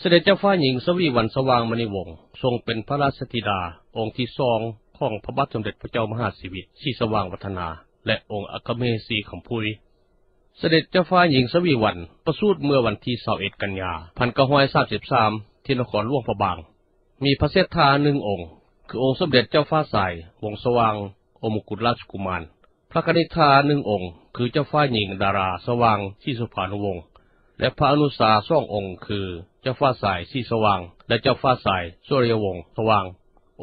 ສະເດັດເຈົ້າຟ້າຍິງ ສະວີວັນ ສະຫວ່າງມະນີວົງ ຊົງເປັນພະຣາຊທິດາອົງທີສອງ ຂອງພະບາດສົມເດັດພະເຈົ້າມະຫາຊີວິດ ສີສະຫວ່າງວັດທະນາ ແລະ ອົງອັກຄະມະເຫສີ ຄຳພຸຍ. ສະເດັດເຈົ້າຟ້າຍິງ ສະວີວັນ ປະສູດເມື່ອວັນທີຊາວເອັດ ກັນຍາ ພັນເກົ້າຮ້ອຍສາມສິບສາມ ທີ່ນະຄອນຫຼວງພະບາງ. ມີພະເສດຖາໜຶ່ງອົງ ຄືອົງສົມເດັດເຈົ້າຟ້າຊາຍ ວົງສະຫວ່າງ ອົງມົງກຸດລາຊະກຸມານ, ພະຄະນິດຖາໜຶ່ງອົງ ຄືເຈົ້າຟ້າຍິງ ດາຣາ ສະຫວ່າງ ສີສຸພານຸວົງ ແລະ ພະອະນຸສາສອງອົງ ຄືເຈົ້າຟ້າຊາຍ ສີສະຫວ່າງ ແລະ ເຈົ້າຟ້າຊາຍ ສຸລິຍະວົງ ສະຫວ່າງ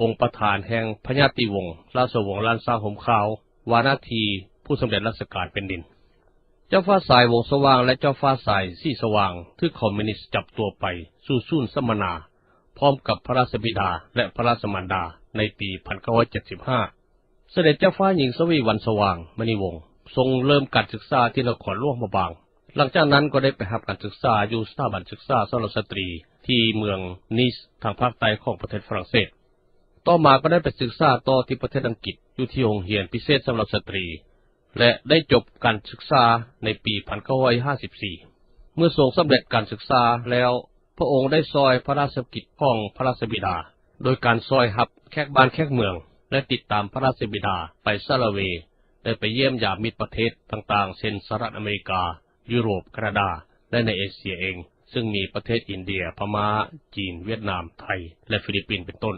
ອົງປະທານແຫ່ງພະຍາຕິວົງ ລາຊະວົງລ້ານຊ້າງຮົ່ມຂາວ ວ່າໜ້າທີ່ຜູ້ສຳເລັດລາຊະການແຜ່ນດິນ. ເຈົ້າຟ້າຊາຍ ວົງສະຫວ່າງ ແລະ ເຈົ້າຟ້າຊາຍ ສີສະຫວ່າງ ຖືກຄອມມິວນິດຈັບຕົວໄປສູ່ສູນສຳມະນາ ພ້ອມກັບພະລາຊະບິດາ ແລະ ພະລາຊະມານດາ ໃນປີພັນເກົ້າຮ້ອຍເຈັດສິບຫ້າ. ສະເດັດເຈົ້າຟ້າຍິງ ສະວີວັນ ສະຫວ່າງມະນີວົງ ຊົງເລີ່ມການສຶກສາທີ່ນະຄອນຫຼວງພະບາງ. ຫຼັງຈາກນັ້ນກໍໄດ້ໄປຮັບການສຶກສາຢູ່ສະຖາບັນສຶກສາສຳລັບສະຕຣີ ທີ່ເມືອງນີສ ທາງພາກໃຕ້ຂອງປະເທດຝຣັ່ງເສດ. ຕໍ່ມາກໍໄດ້ໄປສຶກສາຕໍ່ທີ່ປະເທດອັງກິດ ຢູ່ທີ່ໂຮງຮຽນພິເສດສຳລັບສະຕຣີ ແລະ ໄດ້ຈົບການສຶກສາໃນປີພັນເກົ້າຮ້ອຍຫ້າສິບສີ່. ເມື່ອຊົງສຳເລັດການສຶກສາແລ້ວ, ພະອົງໄດ້ຊ່ອຍພະລາຊະກິດຂອງພະລາຊະບິດາ ໂດຍການຊ່ອຍຮັບແຂກບ້ານແຂກເມືອງ ແລະ ຕິດຕາມພະລາຊະບິດາໄປສາລະເວ, ໄດ້ໄປຢ້ຽມຢາມມິດປະເທດຕ່າງໆ ເຊັ່ນ ສະຫະລັດອາເມລິກາ, ຢູໂຣບ, ການາດາ ແລະ ໃນເອເຊຍເອງ, ເຊິ່ງມີປະເທດອິນເດຍ, ພະມ້າ, ຈີນ, ຫວຽດນາມ, ໄທ ແລະ ຟີລິບປິນ ເປັນຕົ້ນ.